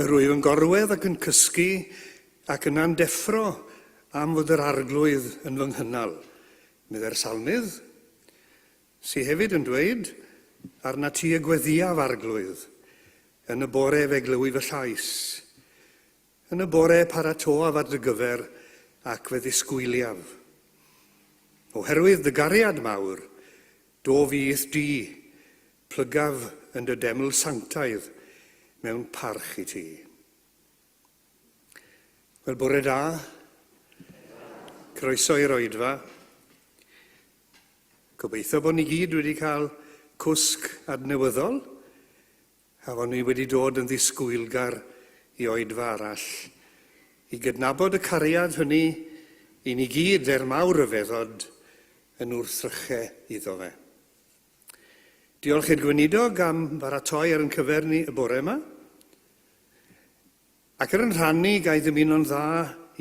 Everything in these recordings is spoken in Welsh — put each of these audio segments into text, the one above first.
Yr wyf yn gorwedd ac yn cysgu ac yna'n deffro am fod yr Arglwydd yn fy nghynnal, meddai'r Salmydd, sy hefyd yn dweud, Arnat ti y gweddïaf, Arglwydd, yn y bore fe glywi fy llais. Yn y bore paratoaf ar dy gyfer ac fe ddisgwyliaf. Oherwydd dy gariad mawr, dof i i'th dŷ, plygaf yn dy deml sanctaidd mewn parch i ti. Wel, bore da. Croeso i'r oedfa. Gobeithio bod ni gyd wedi cael cwsg adnewyddol. A fod ni wedi dod yn ddisgwylgar i oedfa arall, i gydnabod y cariad hynny i ni gyd er mawr ryfeddod yn wrthryche iddo fe. Diolch i'r Gweinidog am baratoi ar yn cyfer ni y bore yma. Ac ar yn rhan ni, ga i ddymuno'n dda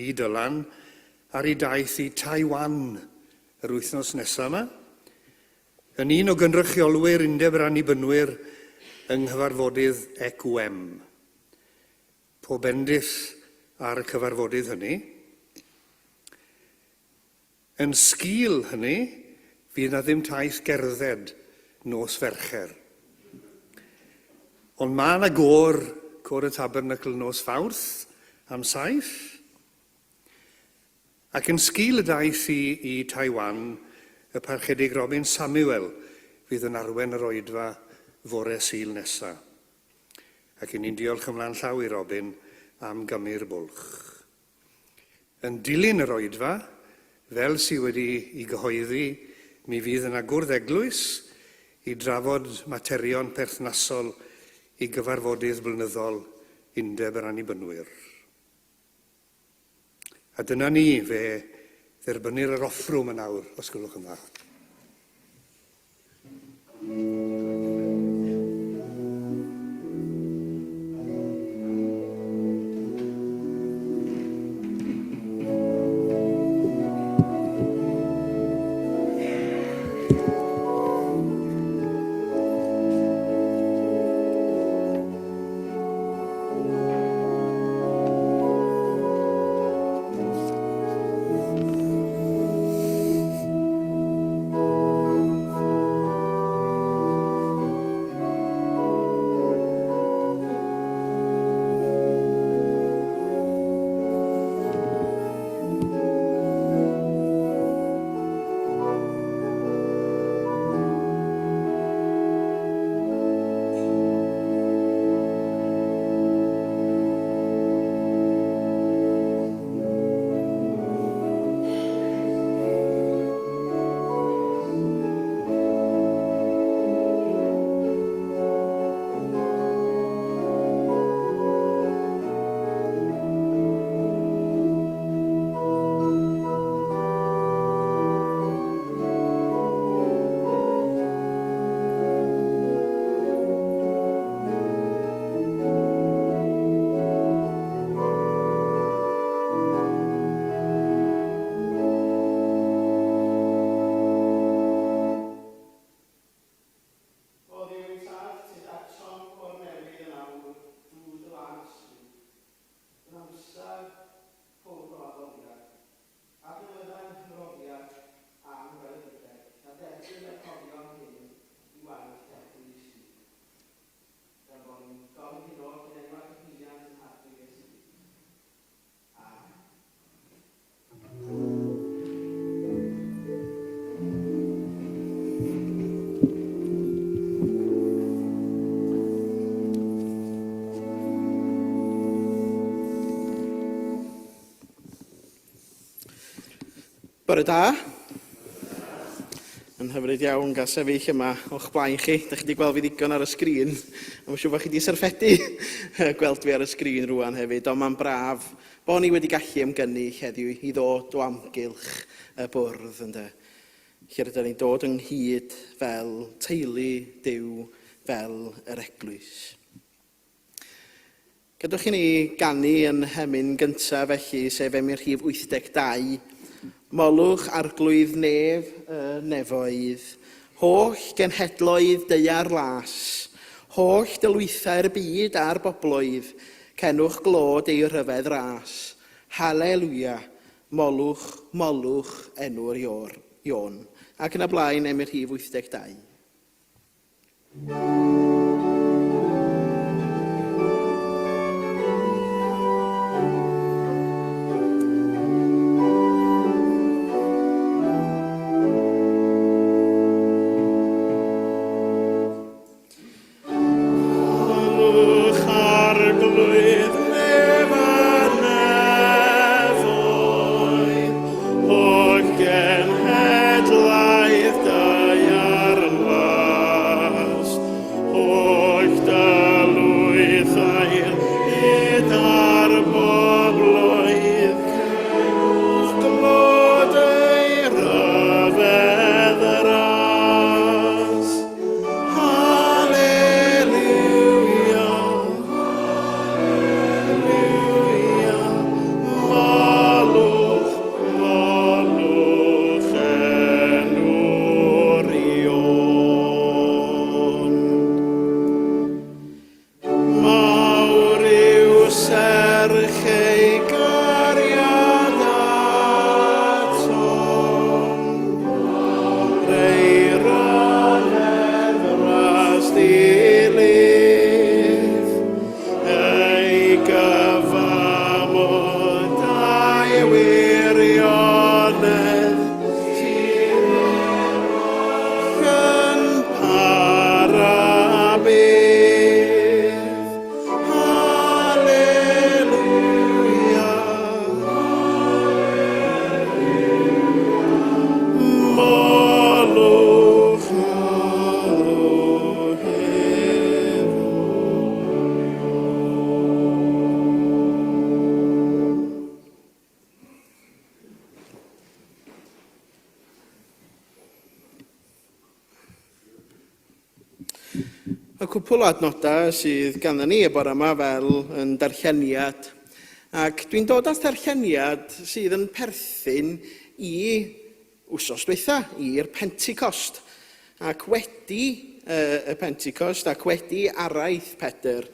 i Dylan ar ei daith i Taiwan yr wythnos nesaf yma. Yn un o gynrychiolwyr Undeb yr Annibynwyr yng nghyfarfodydd ECWM. Pob bendith ar y cyfarfodydd hynny. Yn sgil hynny, fydd 'na ddim taith gerdded nos Fercher. Ond mae 'na gôr, Côr y Tabernacl nos Fawrth am saith. Ac yn sgil y daith i i Taiwan, y Parchedig Robin Samuel fydd yn arwen yr oedfa fore Sul nesa. Ac 'yn ni'n diolch ymlaen llaw i Robin am gymu'r bwlch. Yn dilyn yr oedfa, fel sy wedi i gyhoeddi, mi fydd yna gwrdd eglwys i drafod materion perthnasol i gyfarfodydd blynyddol Undeb yr Annibynwyr. A dyna ni, fe dderbynnir yr offrwm yn awr, os gwelwch yn dda. O Dduw Tad, tyd atom o'r newydd yn awr, drwy dy lân ysbryd, yn amser hwn o addoliad, Adnewydda'n hymroddiad a'n gweledigaeth, a derbyn y rhoddion hyn i waed d'Eglwys di. Gan bo ni'n gofyn hyn oll yn enw a chydnuniant ein Harglwydd Iesu Grist. Amen. Bore da. Yn hyfryd iawn gael sefyll yma o'ch blaen chi. Da chi wedi gweld fi ddigon ar y sgrin. A mae'n siŵr bod chi wedi syrffedu gweld fi ar y sgrin rwan hefyd. Ond mae'n braf bod ni wedi gallu ymgynnull heddiw i ddod o amgylch y bwrdd. Ynde? Lle rydyn ni'n dod ynghyd fel teulu Duw, fel yr eglwys. Gadewch i ni ganu yn hemyn gyntaf felly, sef emyn rhif 82. Molwch arglwydd nef y nefoedd, holl genhedloedd daear las, holl dylwythau'r byd a'r bobloedd, Cenwch glod ei rhyfedd ras. Haleluia! Molwch, molwch enw'r Ior, Ion. Ac yn y blaen, emyn rhif 82. Molwch Arglwydd nef a nefoedd, holl genhedlaeth daear las, holl dylwythau'r hyd a'r bobloedd, cewch glod ei ryfedd ras. Haleluia, haleluia, molwch, molwch enw'r Ion. Mawr yw serch ei gariad atom, Ei ryfedd ras dilydd, ei gyfamod a'i wirionedd, sydd yn para byth. Haleluia. Molwch, molwch efo. Y cwpl o adnodau sydd ganddo ni y bore yma fel yn darlleniad. Ac dwi'n dod at ddarlleniad sydd yn perthyn i wsos dwytha, i'r Pentecost. Ac wedi y Pentecost ac wedi araith Pedr,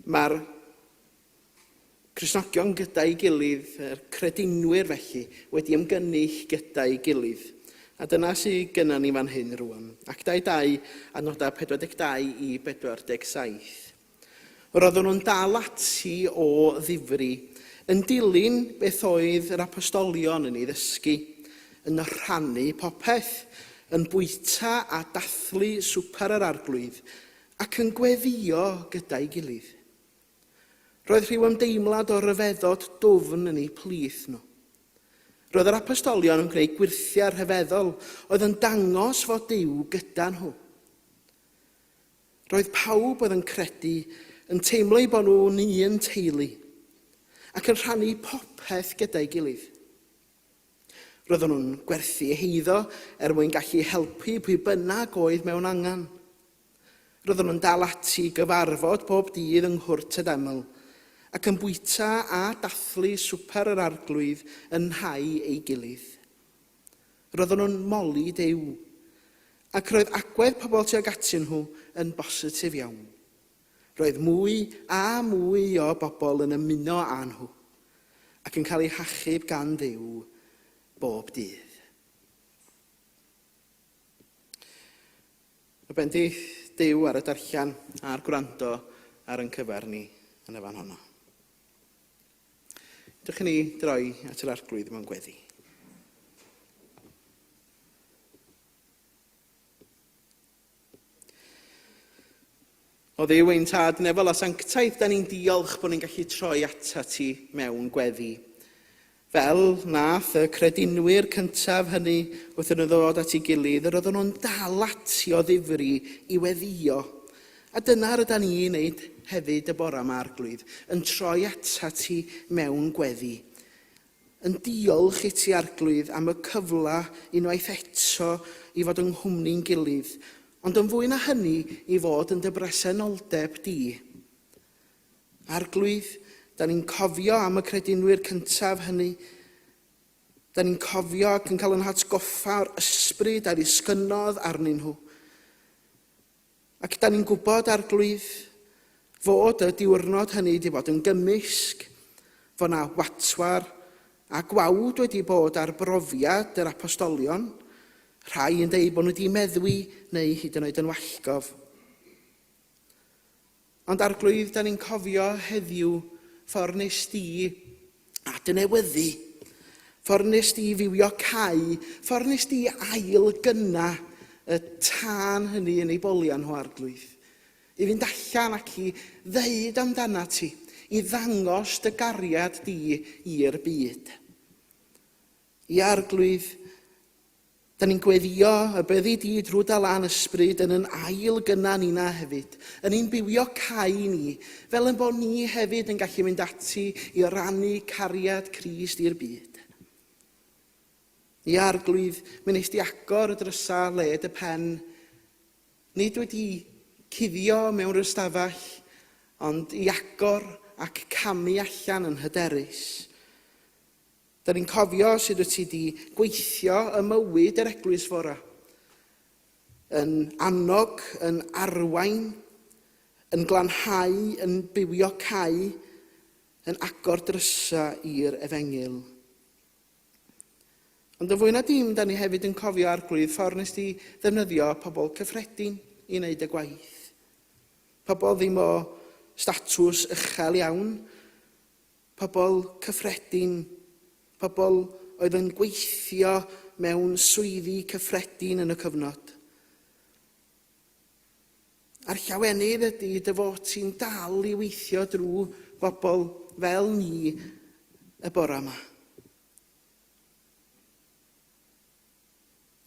mae'r Cristnogion gyda'i gilydd, yr credinwyr felly, wedi ymgynnull gyda'i gilydd. A dyna sydd gynna ni fan hyn rwan. Actau 2, adnodau 42 i 47. Roeddwn nhw'n dal ati o ddifri, yn dilyn beth oedd yr apostolion yn ei ddysgu, yn rhannu popeth, yn bwyta a dathlu swper yr Arglwydd, ac yn gweddïo gyda'i gilydd. Roedd rhyw ymdeimlad o ryfeddod dwfn yn eu plith nhw. Roedd yr apostolion yn gwneud gwyrthiau rhyfeddol oedd yn dangos fod Duw gyda nhw. Roedd pawb oedd yn credu yn teimlo eu bod nhw'n un teulu ac yn rhannu popeth gyda'i gilydd. Roedden nhw'n gwerthu eu heiddo er mwyn gallu helpu pwy bynnag oedd mewn angen. Roedden nhw'n dal ati i gyfarfod bob dydd yng nghwrt y deml, ac yn bwyta a dathlu swper yr Arglwydd yn nhai ei gilydd. Roedden nhw'n moli Duw, ac roedd agwedd pobl tuag atyn nhw yn bositif iawn. Roedd mwy a mwy o bobl yn ymuno â nhw, ac yn cael eu hachub gan Dduw bob dydd. Y bendith Duw ar y darllen a'r gwrando ar yn cyfer ni yn y fan honno. Dewch i ni droi at yr Arglwydd mewn gweddi. O Dduw ein Tad nefol a sanctaidd, da ni'n diolch bod ni'n gallu troi ata ti mewn gweddi. Fel nath y credinwyr cyntaf hynny wrth iddyn nhw ddod at ei gilydd, yr oedden nhw'n dal ati o ddifri i weddïo. A dyna rydan ni'n wneud hefyd y bore yma, Arglwydd, yn troi atat ti mewn gweddi. Yn diolch i ti, Arglwydd, am y cyfle unwaith eto i fod yng nghwmni'n gilydd, ond yn fwy na hynny, i fod yn dy bresenoldeb di. Arglwydd, da ni'n cofio am y credinwyr cyntaf hynny. Da ni'n cofio ac yn cael yn hatgoffa o'r ysbryd a ddisgynnodd arnyn nhw. Ac da ni'n gwybod, Arglwydd, Fod y diwrnod hynny wedi bod yn gymysg, fod na watwar a gwawd wedi bod ar brofiad yr apostolion, rhai yn deud bod nhw wedi meddwi neu hyd yn oed yn wallgof. Ond Arglwydd, da ni'n cofio heddiw ffordd nes di adnewyddu, ffordd nes di fywio cau, ffordd nes di ail gynna y tân hynny yn ei boliau nhw, Arglwydd. I fynd allan ac i ddeud amdana ti, i ddangos dy gariad di i'r byd. I Arglwydd, Da ni'n gweddïo y byddi di drwy dy lân ysbryd yn yn ail gynna nina hefyd, yn ein bywio cau ni, fel yn bod ni hefyd yn gallu mynd ati i rannu cariad Crist i'r byd. Ia, Arglwydd, mi wnes di agor y drysa led y pen. Nid wedi cuddio mewn rhyw stafell, ond i agor ac camu allan yn hyderus. Da ni'n cofio sut wyt ti 'di gweithio ym mywyd yr eglwys fora. Yn annog, yn arwain, yn glanhau, yn bywiocáu, yn agor drysa i'r efengyl. Ond yn fwy na dim, da ni hefyd yn cofio Arglwydd ffordd nes di ddefnyddio pobl cyffredin i wneud y gwaith. Pobl ddim o statws uchel iawn, Pobl cyffredin, pobl oedd yn gweithio mewn swyddi cyffredin yn y cyfnod. A'r llawenydd ydy dy fod ti'n dal i weithio drwy bobl fel ni y bore yma.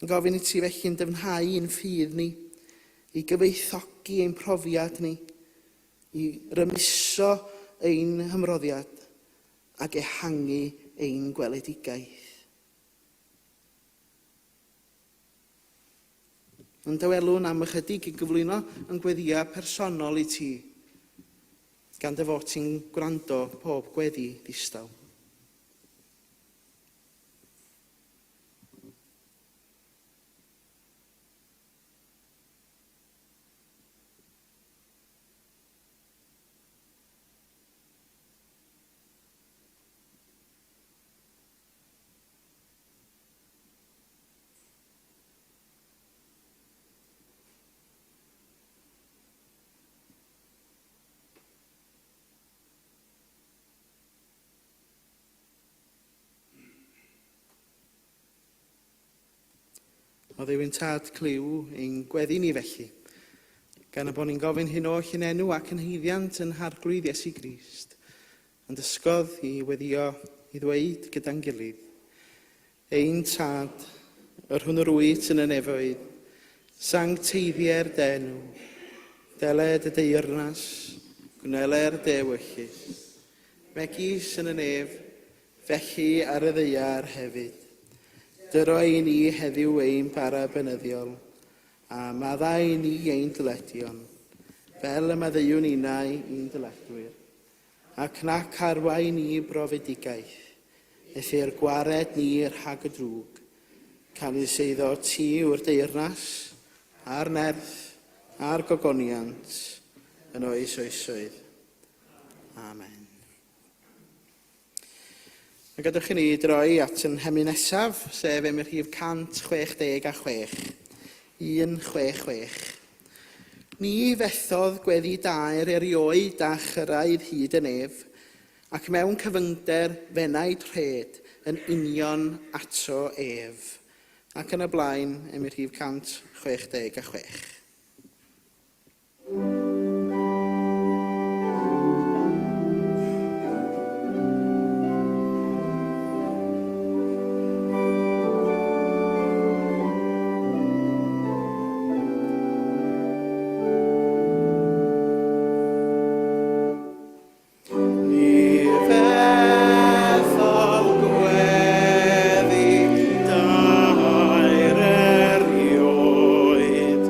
Yn gofyn i ti felly'n dyfnhau ein ffydd ni, i gyfoethogi ein profiad ni, i rymuso ein hymroddiad ac ehangu ein gweledigaeth. Yn dawelwn am ychydig i gyflwyno yn gweddïau personol i ti, gan dy fod ti'n gwrando pob gweddi ddistaw. O Dduw ein Tad, clyw ein gweddi ni felly, gan y bod ni'n gofyn hyn oll yn enw ac yn haeddiant yn Harglwydd Iesu Grist, yn dysgodd i weddio i ddweud gyda'n gilydd, Ein Tad, yr hwn yr wyt yn y nefoedd, sancteiddier dy enw, deled y deyrnas, gwneler dy ewyllys, megis yn y nef, Felly ar y ddaear hefyd. Dyro i ni heddiw ein bara beunyddiol, a maddau i ni ein dyledion, fel y maddeuwn innau i'n dyledwyr. Ac nac arwain ni brofedigaeth, eithr gwared ni rhag y drwg, canys eiddo ti yw'r deyrnas, a'r nerth, a'r gogoniant, yn oes oesoedd. Amen. A gadewch i ni droi at yn hemyn nesaf, sef emyn rhif 166. 166. Ni fethodd gweddi daer erioed a chyrraedd hyd y nef, ac mewn cyfyngder fenaid rhed yn union ato ef. Ac yn y blaen, emyn rhif 166. Ni fethodd gweddi daer erioed.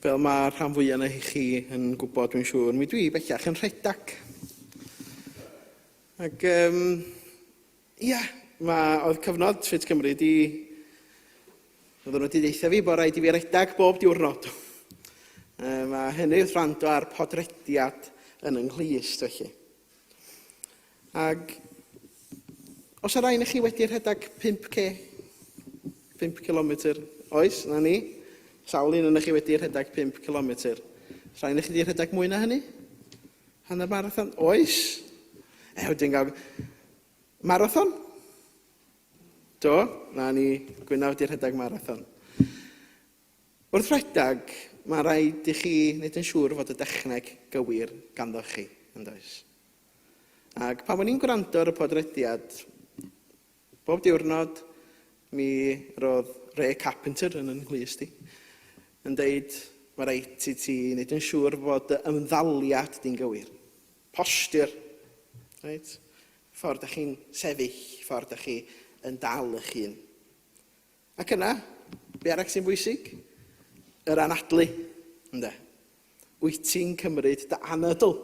Fel mae rhan fwyaf na chi yn gwybod, dwi'n siŵr, mi dwi bellach yn rhedag. Ac, um, ia, mae, oedd cyfnod Ffit Cymru di... Oedden nhw wedi deitha fi bod rhaid i fi redag bob diwrnod. Um, a hynny wrth rando ar podrediad yn yng nghlust, felly. Ac os yna rhain i chi wedi rhedeg 5K, 5 km, oes, na ni, sawl un yna chi wedi rhedeg 5 km. Rhain i chi wedi rhedeg mwy na hynny? Hanner marathon? Oes. E, wedyn gael... Marathon? Do, na ni, Gwyna wedi rhedeg marathon. Wrth rhedeg, mae rhaid i chi wneud yn siŵr fod y dechneg gywir ganddo chi, yn does? Ac pan o'n i'n gwrando ar y podrediad, bob diwrnod mi roedd Ray Carpenter yn yn nghlust i, yn deud, mae rhaid i ti wneud yn siŵr fod dy ymddaliad di'n gywir. Postur. Reit? Ffordd da chi'n sefyll, ffordd da chi yn dal eich hun. Ac yna, be arall sy'n bwysig? Yr anadlu, ynde? Wyt ti'n cymryd dy anadl?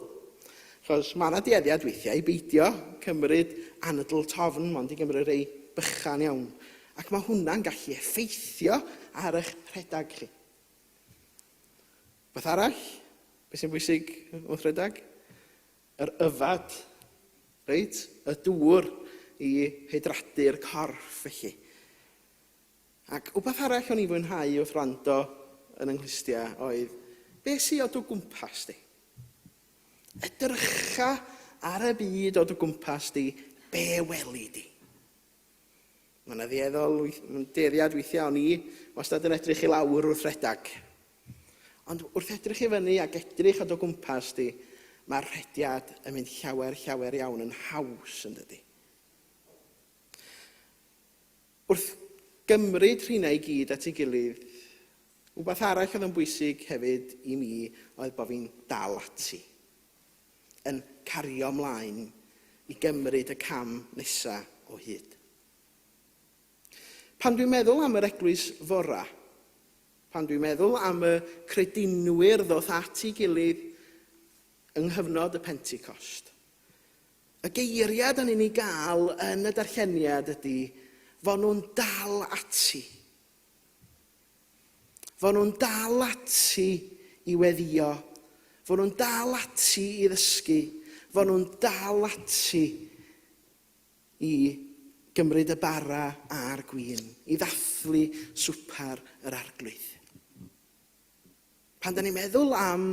Achos mae yna dueddiad weithiau i beidio cymryd anadl tofn, mond i gymryd rei bychan iawn. Ac mae hwnna'n gallu effeithio ar eich rhedeg chi. Beth arall? Beth sy'n bwysig wrth rhedeg? Yr yfad, reit? Y dŵr i hydradu'r corff, felly. Ac wbath arall o'n i'n fwynhau wrth wrando yn 'y nghlustiau oedd, be sy o dy gwmpas di? Edrycha ar y byd o dy gwmpas di, be weli di? Mae yna ddueddol, dueddiad weithiau o'n i wastad yn edrych i lawr wrth redag. Ond wrth edrych i fyny ac edrych o dy gwmpas di, mae'r rhediad yn mynd llawer, llawer iawn yn haws, yn dydy? Wrth gymryd rheina i gyd at ei gilydd, wbath arall oedd yn bwysig hefyd i mi oedd bod fi'n dal ati, yn cario mlaen i gymryd y cam nesa o hyd. Pan dwi'n meddwl am yr eglwys fora, pan dwi'n meddwl am y credinwyr ddoth at ei gilydd yng nghyfnod y Pentecost, Y geiriau da ni'n ei gael yn y darlleniad ydy fo nhw'n dal ati. Fo nhw'n dal ati i weddio. Fo nhw'n dal ati i ddysgu. Fo nhw'n dal ati i gymryd y bara a'r gwin, i ddathlu swper yr Arglwydd. Pan da ni'n meddwl am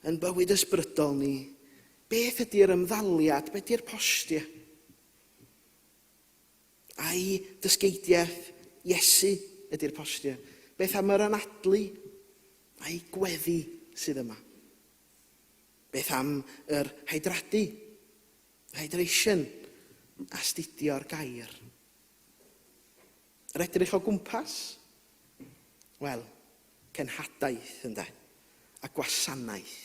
yn bywyd ysbrydol ni, beth ydy'r ymddaliad, beth ydy'r postia? Ai dysgeidiaeth Iesu ydy'r postia? Beth am yr anadlu? Ai gweddi sydd yma? Beth am yr hydradu? Hydration? Astudio'r gair. Yr edrych o gwmpas? Wel, cenhadaeth, ynde? A gwasanaeth.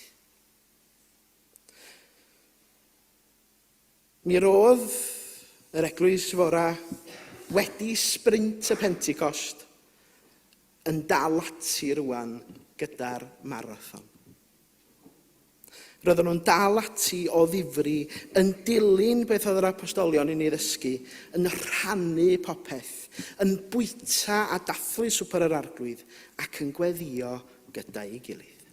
Mi roedd yr eglwys fora wedi sbrint y Pentecost yn dal ati rwan gyda'r marathon. Roedden nhw'n dal ati o ddifri, yn dilyn beth oedd yr apostolion yn ei ddysgu, yn rhannu popeth, yn bwyta a dathlu Swper yr Arglwydd, ac yn gweddïo gyda'i gilydd.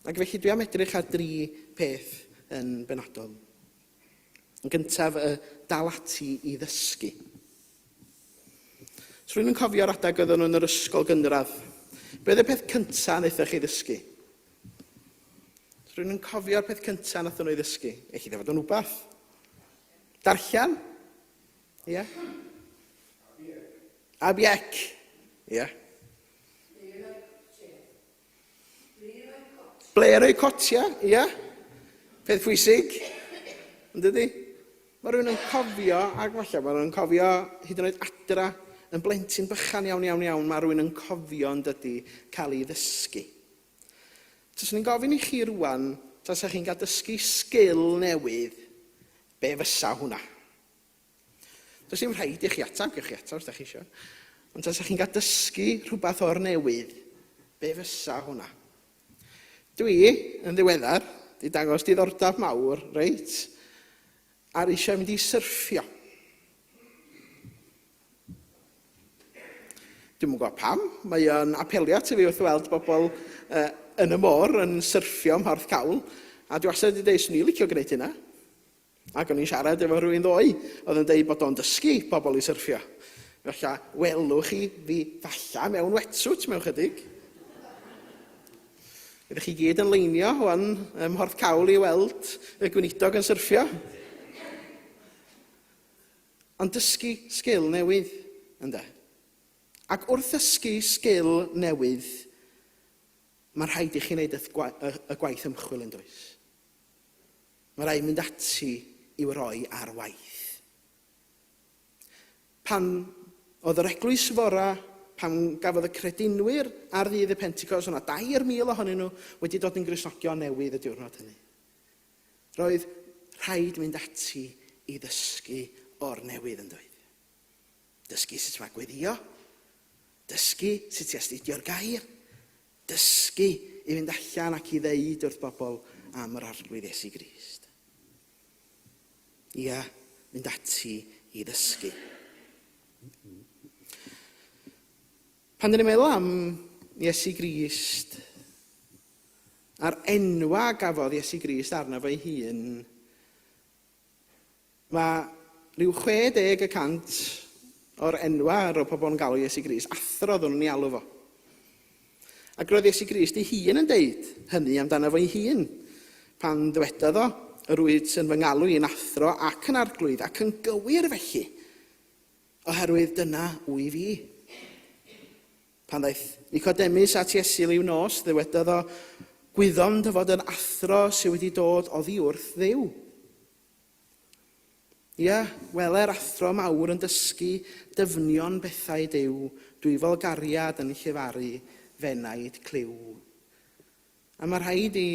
Ac felly dwi am edrych ar dri peth yn benodol. Yn gyntaf, y dal ati i ddysgu. So rwy'n yn cofio'r adeg oedden nhw yn yr ysgol gynradd. Be oedd y peth cyntaf wnaethoch chi ddysgu? So rwy'n yn cofio'r peth cyntaf wnaethon nhw ei ddysgu. Eich i fod yn wbath. Darllen? Ie? Yeah. Abiec. Ie. Yeah. Ble roi cotia, ia? Peth pwysig, yn dydy? Mae rhywun yn cofio, ac falle mae rhywun yn cofio hyd yn oed adra, yn blentyn bychan iawn, iawn, iawn, mae rhywun yn cofio yn dydy cael ei ddysgu. Taswn i'n gofyn i chi rwan, tasach chi'n cael dysgu sgil newydd, be fysa hwnna? Does dim rhaid i chi ateb, gewch chi ateb os da chi eisiau. Ond tasach chi'n cael dysgu rhywbeth o'r newydd, Be fysa hwnna? Dwi, yn ddiweddar, di dangos diddordeb mawr, reit, ar eisiau mynd i syrffio. Dwi'm yn gwybod pam, mae o'n apelio ati fi wrth weld bobl uh, yn y môr yn syrffio ym Mhorth Cawl, a dwi wastad wedi dweud, swn i'n licio gwneud hynna. Ac o'n i'n siarad efo rhywun ddoe oedd yn deud bod o'n dysgu pobl i syrffio. Falla, welwch chi fi falla mewn wetsuit mewn chydig. Ydych chi gyd yn leinio hwn ym Mhorth Cawl i weld y gweinidog yn syrffio? Ond dysgu sgil newydd, ynde? Ac wrth ddysgu sgil newydd, mae'n rhaid i chi wneud y gwaith ymchwil yn does? Mae rhaid mynd ati i'w roi ar waith. Pan oedd yr eglwys fora, pan gafodd y credinwyr ar ddydd y Pentecost, o'na 3,000 ohonyn nhw wedi dod yn Gristnogion newydd y diwrnod hynny. Roedd rhaid mynd ati i ddysgu o'r newydd yn doedd. Dysgu sut mae gweddio, dysgu sut i astudio'r gair, Dysgu i fynd allan ac i ddeud wrth bobl am yr Arglwydd Iesu Grist. Ia, mynd ati i ddysgu. Pan dyn ni'n meddwl am Iesu Grist a'r enwa gafodd Iesu Grist arno fo'i hun, Mae rhyw 60 y cant o'r enwau roedd pobl yn galw Iesu Grist, athro oedden nhw'n ei alw fo. Ac roedd Iesu Grist ei hun yn deud hynny amdano fo'i hun, pan ddywedodd o, yr wyt yn fy ngalw i'n athro ac yn arglwydd, ac yn gywir felly, oherwydd dyna wyf i. Pan ddaeth Nicodemus at Iesu liw nos, ddywedodd o, gwyddom dy fod yn athro sydd wedi dod oddi wrth Dduw. Ia, wele'r athro mawr yn dysgu dyfnion bethau Duw, dwyfol gariad yn llefaru f'enaid clyw. A mae rhaid i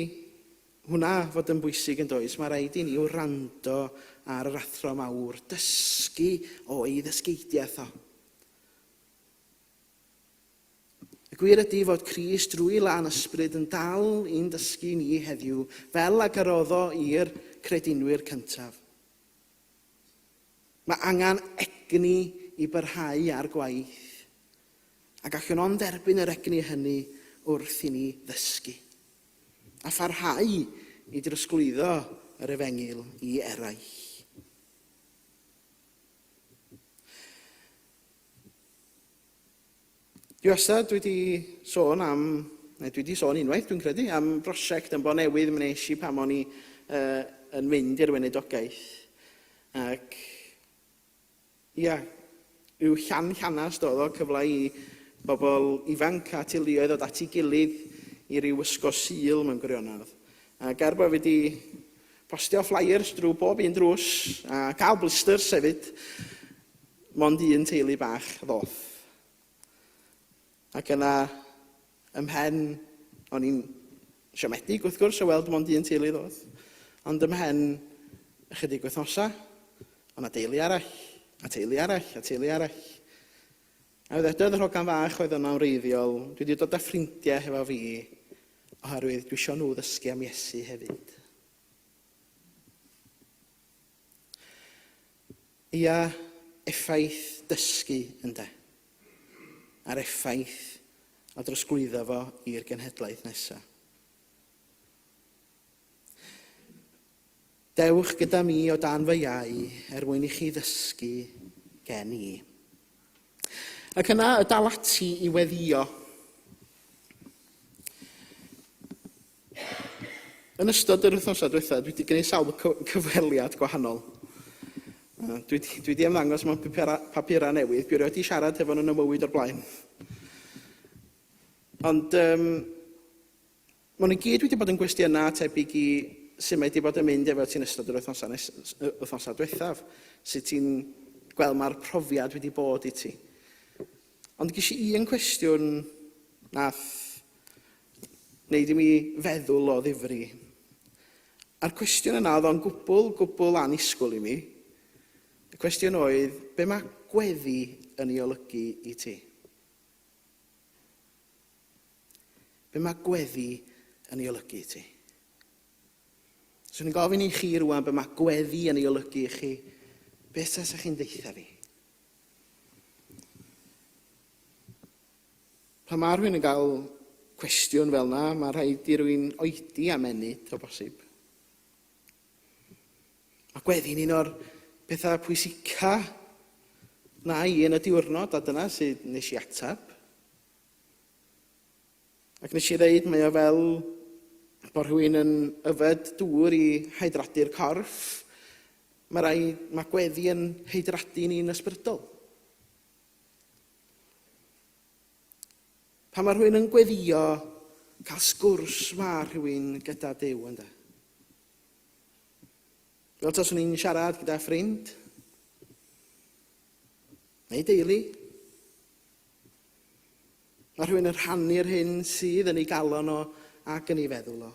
hwnna fod yn bwysig yn does? Mae rhaid i ni wrando ar yr athro mawr, dysgu o'i ddysgeidiaeth o. Y gwir ydy fod Crist drwy lân ysbryd yn dal i'n dysgu ni heddiw, fel ag yr oedd o i'r credinwyr cyntaf. Mae angen egni i barhau â'r gwaith, a gallwn ond derbyn yr egni hynny wrth i ni ddysgu, a pharhau i drosglwyddo yr efengyl i eraill. Dwi wastad wedi sôn am, neu dwi wedi sôn unwaith dwi'n credu, am brosiect yn Bonewydd wnes i pan o'n i uh, yn mynd i'r weinidogaeth. Ac ia, rhyw llan llanast oedd o, cyfle i bobl ifanc a teuluoedd ddod at ei gilydd i ryw ysgol Sul mewn gwirionedd. Ac er bod fi wedi postio flyers drwy bob un drws a cael blisters hefyd, Mond un teulu bach ddoth. Ac yna, ymhen, o'n i'n siomedig wrth gwrs o weld mond un teulu ddoth, ond ymhen ychydig wythnosau, o'na na deulu arall, a teulu arall, a teulu arall. A fe ddedodd yr hogan fach oedd yna'n wreiddiol, dwi wedi dod â ffrindiau hefo fi, oherwydd dwi isio nhw ddysgu am Iesu hefyd. Ia, effaith dysgu, ynde? A'r effaith o drosglwyddo fo i'r genhedlaeth nesaf. Dewch gyda mi o dan fy iau er mwyn i chi ddysgu gen i. Ac yna y dal ati i weddio. Yn ystod yr wythnosau diwetha, dwi wedi gwneud sawl cyfweliad gwahanol. Dwi, dwi wedi ymddangos mewn papura, papurau newydd, dwi erioed wedi siarad efo nhw yn y mywyd o'r blaen. Ond um, maen nhw gyd wedi bod yn gwestiynau tebyg i sut mae wedi bod yn mynd efo ti'n ystod yr wythnosau, nes, wythnosau diwethaf. Sut ti'n gweld mae'r profiad wedi bod i ti. Ond ges i un cwestiwn nath wneud i mi feddwl o ddifri. A'r cwestiwn yna oedd o'n gwbl, gwbl annisgwyl i mi. Y cwestiwn oedd, be mae gweddi yn ei olygu i ti? Be mae gweddi yn ei olygu i ti? Swn i'n gofyn i chi rwan be mae gweddi yn ei olygu i chi. Beth sa chi'n deutha fi? Pan mae rhywun yn cael cwestiwn fel yna, mae rhaid i rywun oedi am ennyd o bosib. Mae gweddi'n un o'r pethau pwysica na i yn y diwrnod, a dyna sydd nes i ateb. Ac nes i ddeud, mae o fel bod rhywun yn yfed dŵr i hydradu'r corff. Mae, rai, mae gweddi yn hydradu ni'n ysbrydol. Pan mae rhywun yn gweddio, cael sgwrs mae rhywun gyda Duw, ynde? Fel taswn i'n siarad gyda ffrind, neu deulu. Mae rhywun yn rhannu'r hyn sydd yn ei galon o ac yn ei feddwl o.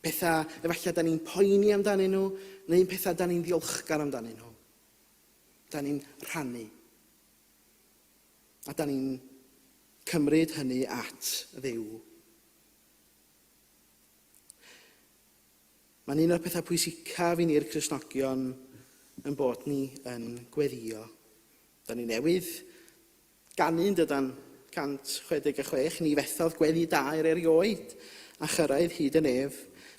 Pethau efallai da ni'n poeni amdanyn nhw, neu pethau da ni'n ddiolchgar amdanyn nhw. Da ni'n rhannu. A da ni'n cymryd hynny at Dduw. Mae'n un o'r pethau pwysicaf i ni'r Cristnogion yn bod ni yn gweddio. Da ni newydd ganu yn dydan 166, ni fethodd gweddi daer erioed a chyrraedd hyd y nef,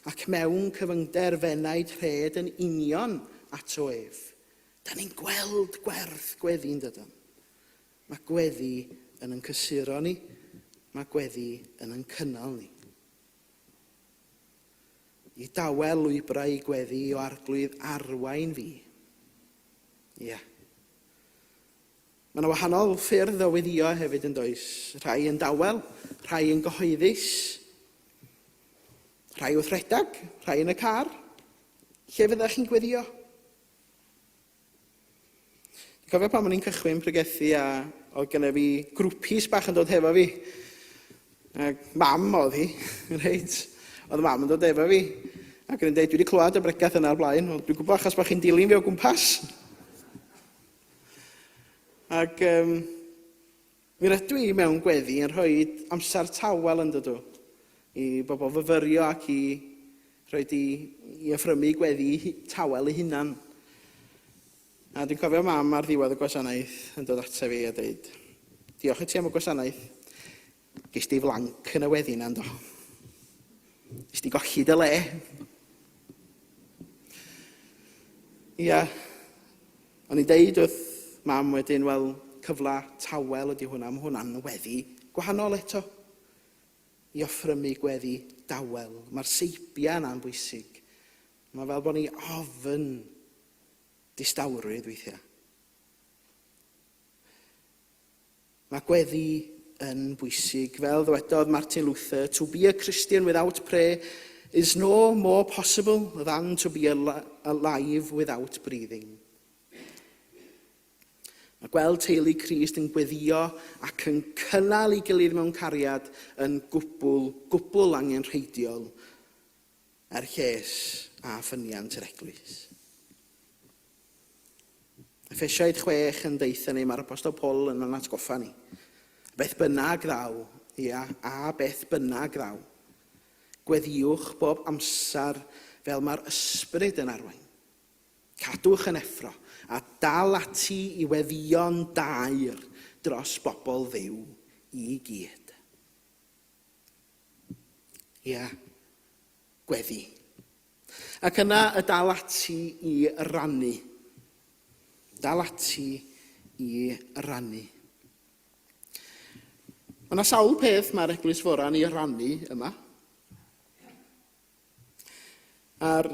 ac mewn cyfyngder fenaid rhed yn union ato ef. Da ni'n gweld gwerth gweddi yn dydan? Mae gweddi yn yn cysuro ni, mae gweddi yn yn cynnal ni. I dawel lwybrau gweddi o Arglwydd arwain fi. Ia. Yeah. Mae yna wahanol ffyrdd o weddio hefyd yn does. Rhai yn dawel, rhai yn gyhoeddus, rhai wrth redag, rhai yn y car. Lle fyddech chi'n gweddio? Dwi'n cofio pan o'n i'n cychwyn pregethu a oedd genna fi grwpis bach yn dod hefo fi. Ac mam oedd hi, reit. Oedd mam yn dod efo fi. Ac o'n i'n dweud, dwi wedi clywed y bregath yna o'r blaen. Wel, dwi'n gwybod achos bod chi'n dilyn fi o gwmpas. Ac um, mi rydw i mewn gweddi yn rhoi amser tawel yn dydw i bobl fyfyrio ac i rhoi i, i offrymu gweddi tawel ei hunan. A dwi'n cofio mam ar ddiwedd y gwasanaeth yn dod ata fi a dweud, diolch i ti am y gwasanaeth. Ges di flanc yn y weddi na, yndo? Nes di golli dy le. Ia, o'n i'n deud wrth mam wedyn, wel, cyfle tawel ydy hwnna, mae hwnna'n weddi gwahanol eto. I offrymu gweddi dawel. Mae'r seibia yna'n bwysig. Mae fel bod ni ofn distawrwydd weithiau. Mae gweddi yn bwysig. Fel ddywedodd Martin Luther, to be a Christian without prayer is no more possible than to be alive without breathing. Mae gweld teulu Crist yn gweddio ac yn cynnal ei gilydd mewn cariad yn gwbl, gwbl angenrheidiol er lles a ffyniant yr eglwys. Effesiaid 6 yn deutha ni, mae'r Apostol Paul yn yn atgoffa ni. Beth bynnag ddaw, ia, a beth bynnag ddaw. Gweddiwch bob amser fel mae'r ysbryd yn arwain. Cadwch yn effro a dal ati i weddïo'n daer dros bobl Dduw i gyd. Ia, gweddi. Ac yna y dal ati i rannu. Dal ati i rannu. Mae yna sawl peth mae'r Eglwys Fora'n ei rannu yma. A'r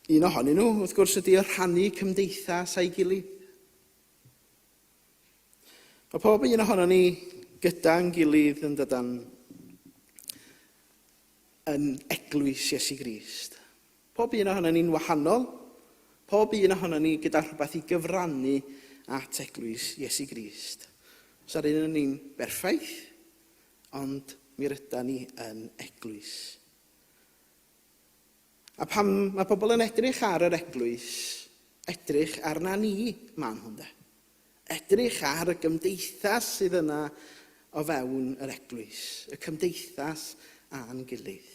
un ohonyn nhw, wrth gwrs, ydy rhannu cymdeithas a'i gilydd. Mae pob un ohonon ni gyda'n gilydd yn dydan yn eglwys Iesu Grist. Pob un ohonon ni'n wahanol, pob un ohonon ni gyda rhywbeth i gyfrannu at eglwys Iesu Grist. Os ar un o'n ni'n berffaith, ond mi rydan ni yn eglwys. A pan mae pobl yn edrych ar yr eglwys, edrych arna ni, maen nhw'n de. Edrych ar y gymdeithas sydd yna o fewn yr eglwys, y cymdeithas a'n gilydd.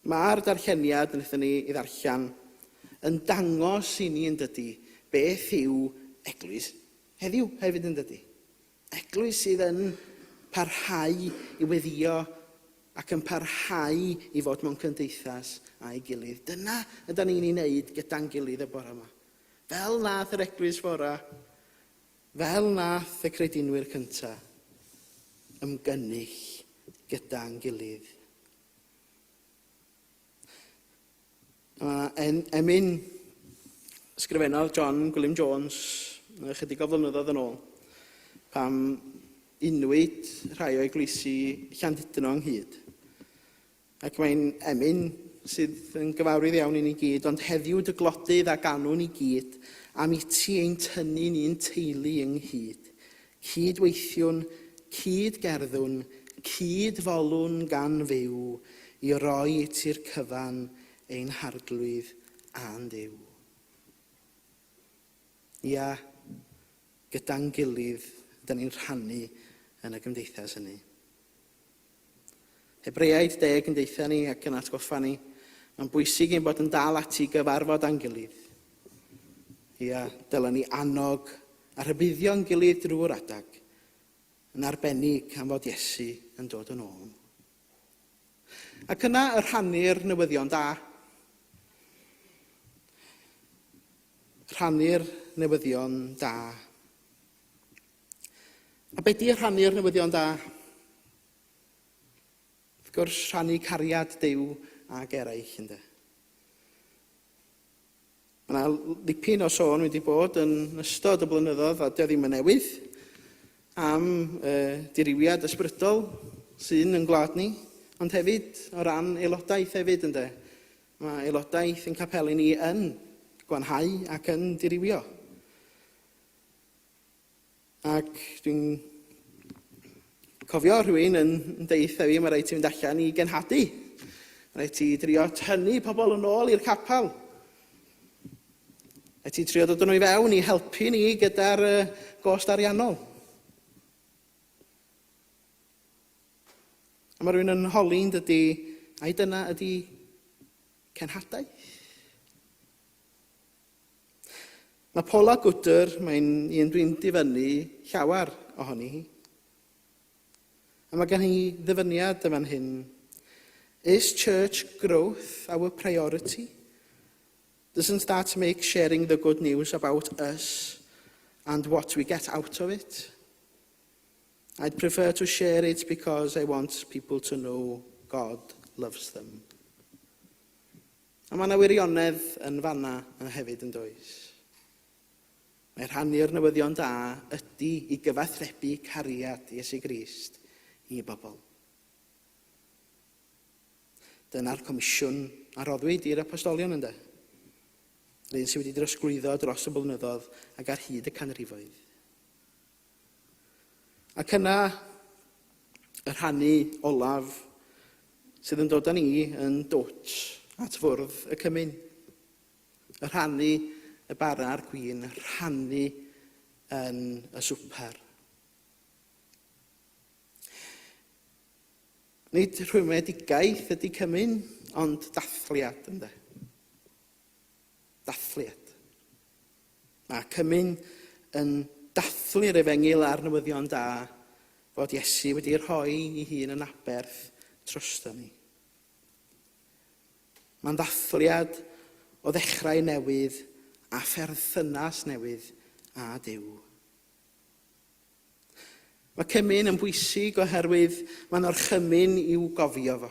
Mae'r darlleniad wnaethon ni ei ddarllen yn dangos i ni yn dydy beth yw eglwys heddiw hefyd yn dydy. Eglwys sydd yn parhau i weddio ac yn parhau i fod mewn cymdeithas â'i gilydd. Dyna ydan ni'n ei wneud gyda'n gilydd y bore yma. Fel nath yr eglwys fora, fel nath y credinwyr cynta, ymgynnull gyda'n gilydd. Mae en, emyn ysgrifennodd John Gwilym Jones ychydig o flynyddoedd yn ôl, pam unwyd rhai o eglwysi Llandudno ynghyd. Ac mae'n emyn sydd yn gyfarwydd iawn i ni gyd, ond heddiw dy glodydd a ganwn i gyd, am iti ein tynnu'n un teulu ynghyd. Cyd-weithiwn, cyd-gerddwn, cyd-folwn gan fyw, i roi iti'r cyfan ein Harglwydd a'n Duw. Ia, gyda'n gilydd, dyn ni'n rhannu yn y gymdeithas hynny. Hebreaid deg yn deutha ni ac yn atgoffa ni, mae'n bwysig ein bod yn dal ati i gyfarfod â'n gilydd. Ia, dylen ni annog a rhybuddio'n gilydd drwy'r adag, yn arbennig am fod Iesu yn dod yn ôl. Ac yna y rhannu'r newyddion da. Rhannu'r newyddion da. A be di rhannu'r newyddion da? Wrth gwrs, rhannu cariad Duw ag eraill, ynde. Mae yna ddipyn o sôn wedi bod yn ystod y blynyddoedd, a dio ddim yn newydd, am uh, diriwiad ysbrydol sy'n yn gwlad ni, ond hefyd o ran aelodaeth hefyd, ynde. Mae aelodaeth yn capeli ni yn gwanhau ac yn diriwio. Ac dwi'n cofio rhywun yn deitha fi, mae rhaid ti fynd allan i genhadu. Mae rhaid ti drio tynnu pobl yn ôl i'r capel. Rhaid ti trio dod nhw i fewn i helpu ni gyda'r gost ariannol. A mae rhywun yn holi yn dydy, ai dyna ydy cenhadaeth? Mae Paula Gooder, mae'n un dwi'n difynnu llawer ohoni hi. A mae gen hi ddyfyniad yn fan hyn. Is church growth our priority? Doesn't that make sharing the good news about us and what we get out of it? I'd prefer to share it because I want people to know God loves them. A mae yna wirionedd yn fanna hefyd yn does? Mae rhannu'r newyddion da ydy i gyfathrebu cariad Iesu Grist i bobl. Dyna'r comisiwn a roddwyd i'r apostolion ynde? Yr un sydd wedi drosglwyddo dros y blynyddoedd ac ar hyd y canrifoedd. Ac yna, y rhannu olaf sydd yn dod â ni yn dwt at fwrdd y cymun. Y rhannu y bara a'r gwin, rhannu yn y swper. Nid rhwymedigaeth ydy cymun, ond dathliad, ynde. Dathliad. Mae cymun yn dathlu'r efengyl a'r newyddion da fod Iesu wedi rhoi ei hun yn aberth drosto ni. Mae'n ddathliad o ddechrau newydd a pherthynas newydd â Duw. Mae cymun yn bwysig oherwydd mae'n orchymyn i'w gofio fo.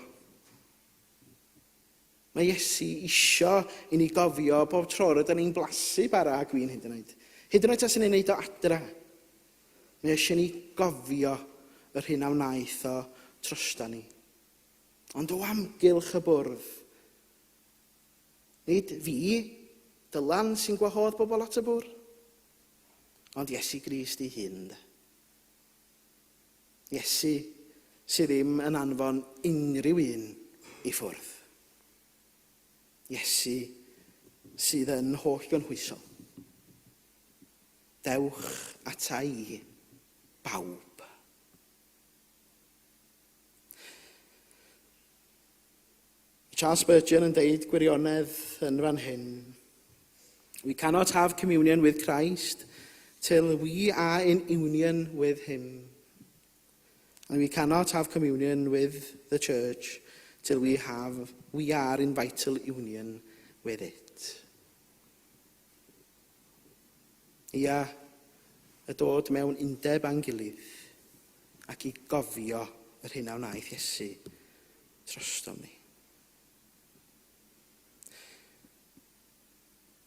Mae Iesu isio i ni gofio bob tro rydyn ni'n blasu bara a gwin hyd yn oed. Hyd yn oed os ni'n neud o adra. Mae eisiau ni gofio yr hyn a wnaeth o trosta ni. Ond o amgylch y bwrdd, nid fi, Dylan, sy'n gwahodd bobl at y bwrdd, ond Iesu Grist ei hun. Iesu sydd ddim yn anfon unrhyw un i ffwrdd. Iesu sydd yn holl gynhwysol. Dewch ata i. bawb. Charles Spurgeon yn deud gwirionedd yn fan hyn. We cannot have communion with Christ till we are in union with him. And we cannot have communion with the church till we, have, we are in vital union with it. Ia, y dod mewn undeb â'n gilydd ac i gofio yr hyn a wnaeth Iesu trostom ni.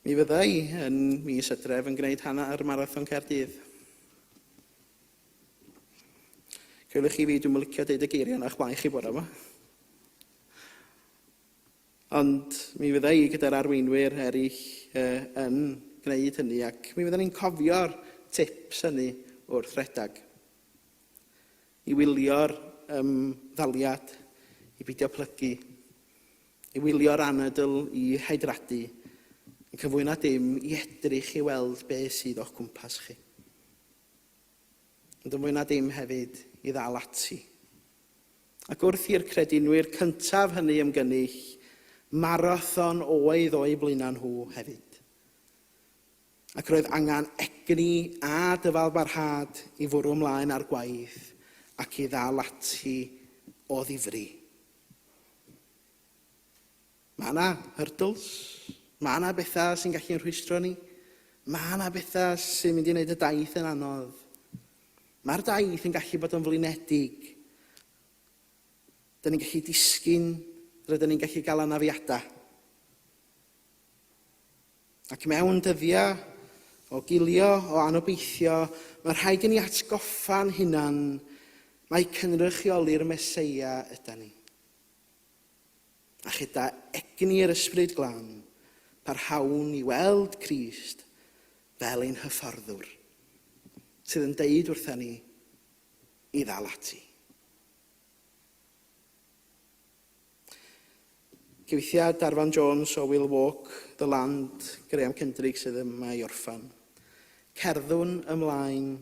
Mi fydda i yn mis Hydref yn gwneud hanner marathon Caerdydd. Coeliwch chi fi, dwi'n licio deud y geiriau yna o'ch blaen chi bore yma. Ond mi fydda i gyda'r arweinwyr eraill uh, yn gwneud hynny ac mi fydda ni'n cofio'r tips hynny wrth redag. I wylio'r um, ddaliad, i beidio plygu, i wylio'r anadl i hydradu, yn cyfwy na dim i edrych i weld beth sydd o'ch cwmpas chi. Ond yn fwy na dim hefyd i ddal ati. Ac wrth i'r credinwyr cyntaf hynny ymgynnull, marathon oedd o'u blaenau nhw hefyd. Ac roedd angen egni a dyfalbarhad i fwrw ymlaen â'r gwaith ac i ddal ati o ddifri. Mae yna hurdles, mae yna bethau sy'n gallu'n rhwystro ni, mae yna bethau sy'n mynd i wneud y daith yn anodd. Mae'r daith yn gallu bod yn flinedig. Dyn ni'n gallu disgyn, rydyn ni'n gallu gael anafiadau. Ac mewn dyddiau o gilio, o anobeithio, mae rhaid i ni atgoffa'n hunan mai cynrychioli'r Meseia yda ni. A chyda egni yr Ysbryd Glân, parhawn i weld Crist fel ein hyfforddwr, sydd yn deud wrtha ni i ddal ati. Cyfieithiad Arfan Jones o Will Walk the Land, Graham Kendrick sydd yma i orffan. Cerddwn ymlaen,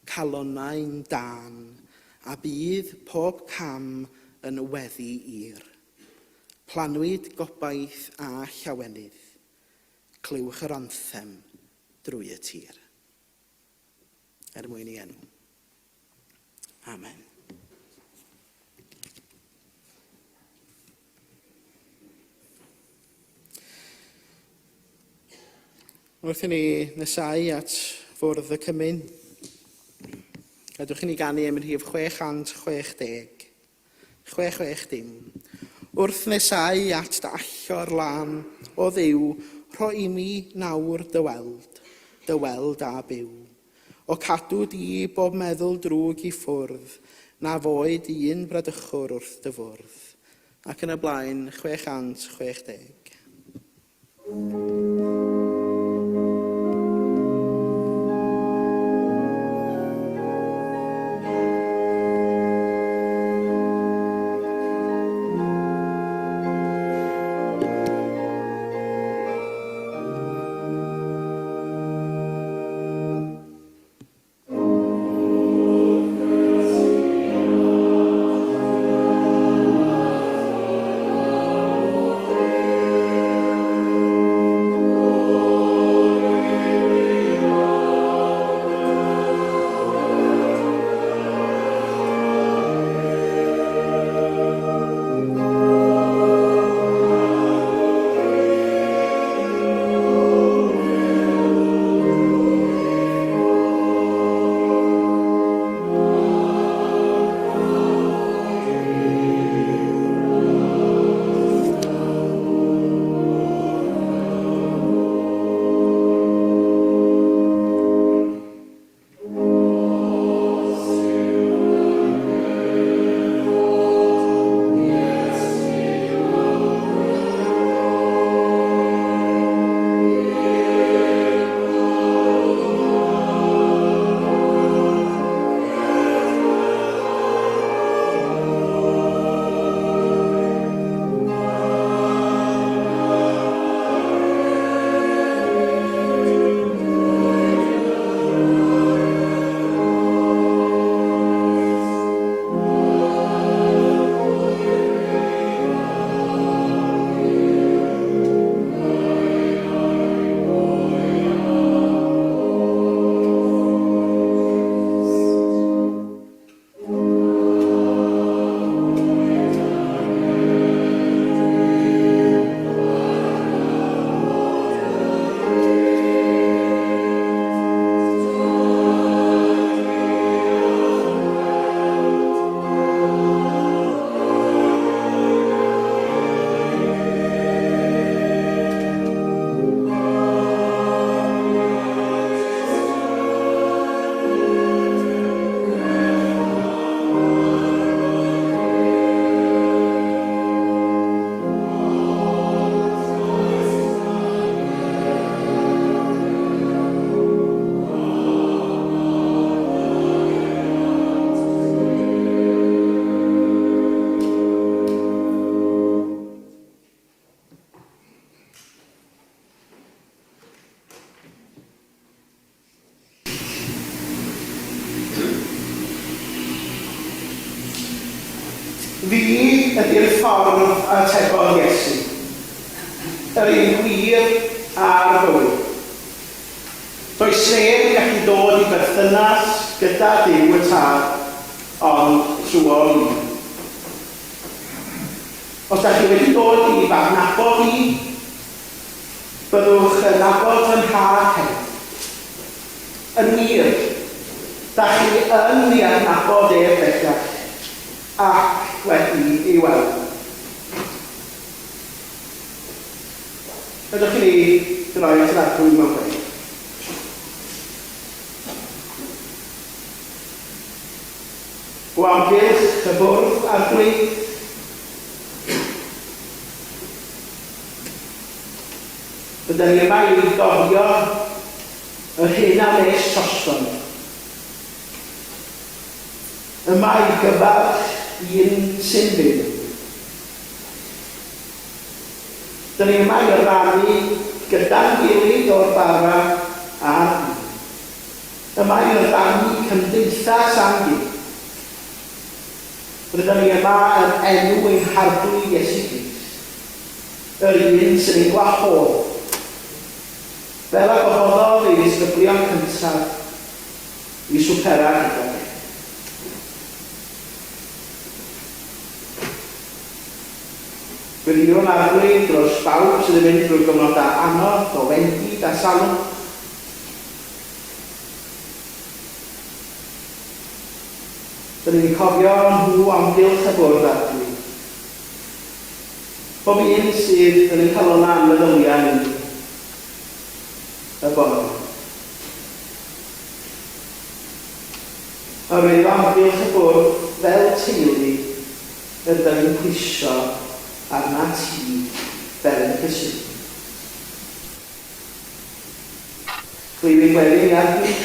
calonnau'n dân, a bydd pob cam yn weddi i'r. Plannwyd gobaith a llawenydd. Clywch yr anthem drwy y tir. Er mwyn ei enw. Amen. Wrth i ni nesau at fwrdd y cymun, gadwch i ni ganu am rhif 660. 660. Wrth nesau at dy allor lân, o Dduw, rho imi nawr dy weld, dy weld a byw. O cadw di bob meddwl drwg i ffwrdd, na foed un bradychwr wrth dy fwrdd. Ac yn y blaen, 660. Fi ydy'r ffordd, atebodd Iesu, yr un gwir a'r bywyd. Does neb yn gallu dod i berthynas gyda Duw y Tad ond trwom i. Os dach chi wedi dod i fy adnabod i, byddwch yn nabod fy Nhad hefyd. Yn wir, dach chi yn ei adnabod ef bellach, ac wedi ei weld. Gadewch i ni droi at yr Arglwydd mewn gweddi. O amgylch y bwrdd, Arglwydd. Rydyn ni yma i gofio yr hyn a wnes troston ni. Yma i gyfarch un sy'n fyw. Dyn ni yma i rannu gyda'n gilydd o'r bara a'r gwin. Yma i rannu cymdeithas â'n gilydd. Rydyn ni yma yn enw ein Harglwydd Iesu Grist, yr un sy'n ein gwahodd, fel y gwahoddodd ei ddisgyblion cyntaf i swpera gydag ef. Gweddïwn Arglwydd dros bawb sydd yn mynd drwy gyfnodau anodd o wendid a salwch. Dyn ni'n cofio nhw o amgylch y bwrdd, Arglwydd. Pob un sydd yn ein calonnau a'n meddyliau ni y bore yma. Oherwydd o amgylch y bwrdd fel teulu yr ydym ni'n pwyso arnat ti fel ein cysur. Clyw ein gweddi ni, Arglwydd,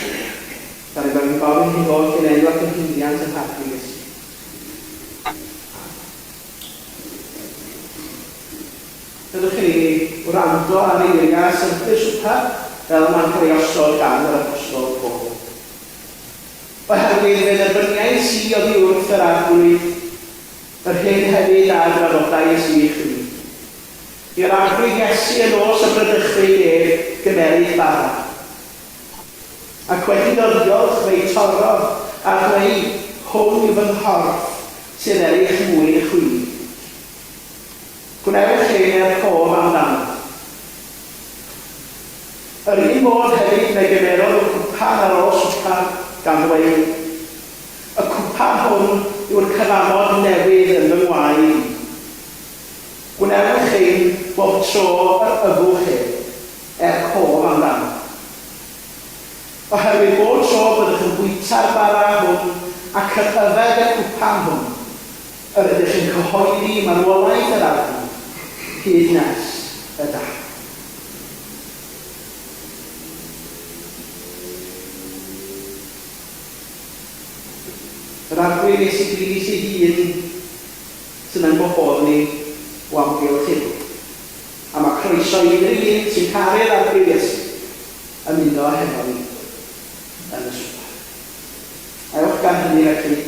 gan ei bod ni'n gofyn hyn oll yn enw ac yn nhyngiant ein Harglwydd Iesu. Amen. Gadewch i ni wrando ar eiriau Syrthur Swper fel mae'n cael ei osod gan yr Apostol Paul. Oherwydd fe dderbyniais i oddi wrth yr Arglwydd yr hyn hefyd a draddodais i chwi, I'r Arglwydd Iesu y nos y bradychwyd ef gymeryd bara. Ac wedi iddo ddiolch fe'i torrodd, a dweud, Hwn yw fy nghorff sydd er eich mwyn chwi. Gwnewch hyn er cof amdanaf. Yr un modd hefyd fe gymerodd y cwpan ar ôl swper, gan ddweud, Y cwpan hwn yw'r cyfamod newydd yn fy ngwaed i. Gwnewch hyn bob tro yr yfwch ef, er cof amdano. Oherwydd bob tro byddwch yn bwyta'r bara hwn ac yn yfed y cwpan hwn, yr ydych yn cyhoeddi marwolaeth yr Arglwydd, hyd nes y daw. Yr Arglwydd Iesu Grist ei hun sy'n ein gwahodd ni o amgylch ei fwrdd. A mae croeso i unrhyw un sy'n caru'r Arglwydd Iesu ymuno hefo ni yn y swper. Ewch gan hynny felly,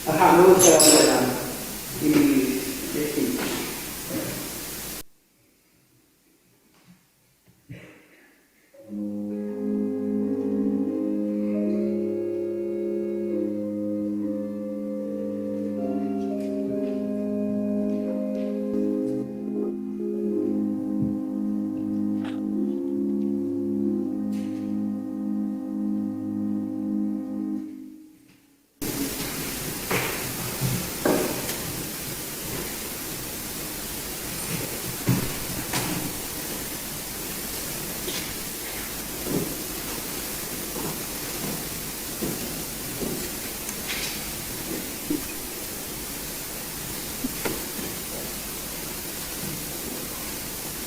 a rhannwch yr awyren i blith eich gilydd.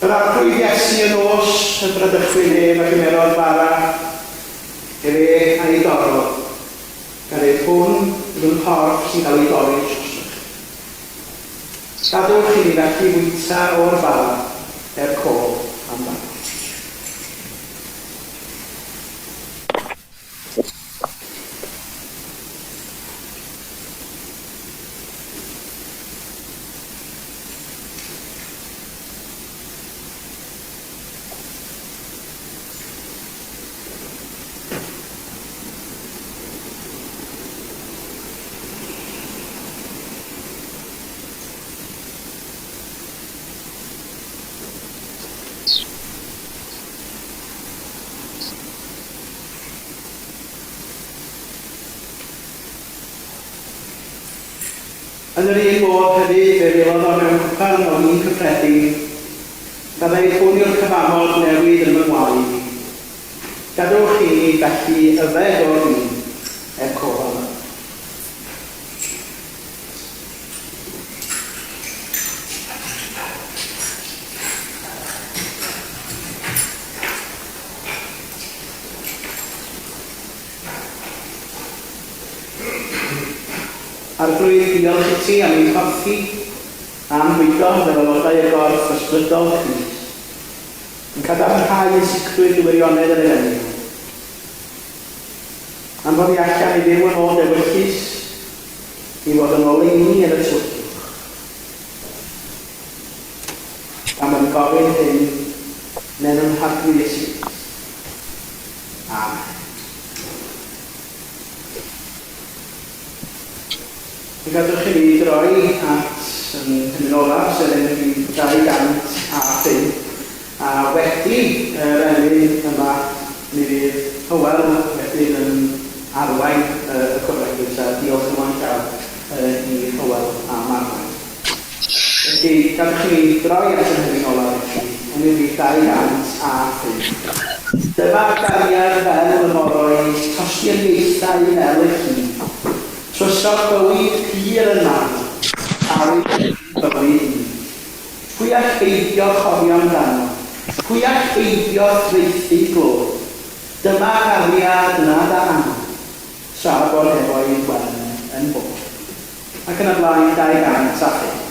Yr Arglwydd Iesu y nos y bradychwyd ef a gymerodd fara, efe a'i dorrodd, Gan ddeud, Hwn yw fy nghorff sy'n cael ei dorri drosoch chi. Gadewch i ni felly fwyta o'r bara er cof amdano. Yn yr un modd hefyd, fe welodd o mewn cwpan o win cyffredin, gan ddeud, Hwn yw'r cyfamod newydd yn fy ngwaed i. Gadewch i ni felly yfed o'r win er cof amdano. Arglwydd, diolch i ti am ein porthi, a'n bwydo fel aelodau o gorff ysbrydol Crist, yn cadarnhau yn sicrwydd dy wirionedd yr Efengyl. Am fod i allan i fyw yn ôl d'ewyllys, i fod yn oleuni yn y tywyllwch. Gan fod yn gofyn hyn, yn enw'n Rhagfyr Iesu Grist. Amen. Mi gadwch i mi droi at yn hymyn olaf, sef emyn 205, a wedi yr emyn yma mi fydd Hywel wedyn yn arwain y cwrdd eglwys, a diolch ymlaen llaw i Hywel am arwain. Felly, gadwch i mi droi at yr hymyn olaf felly, emyn 205. Dyma'r gariad fel y moroedd, tosturiaethau fel y ci. Trysor bywyd pur yn marw, awydd bywyd i. Pwy all beidio chofio amdano? Pwy all beidio thraethu glod? Dyma gariad nad a anaf, tra bo nefoedd wen yn bod. Ac yn y blaen 205.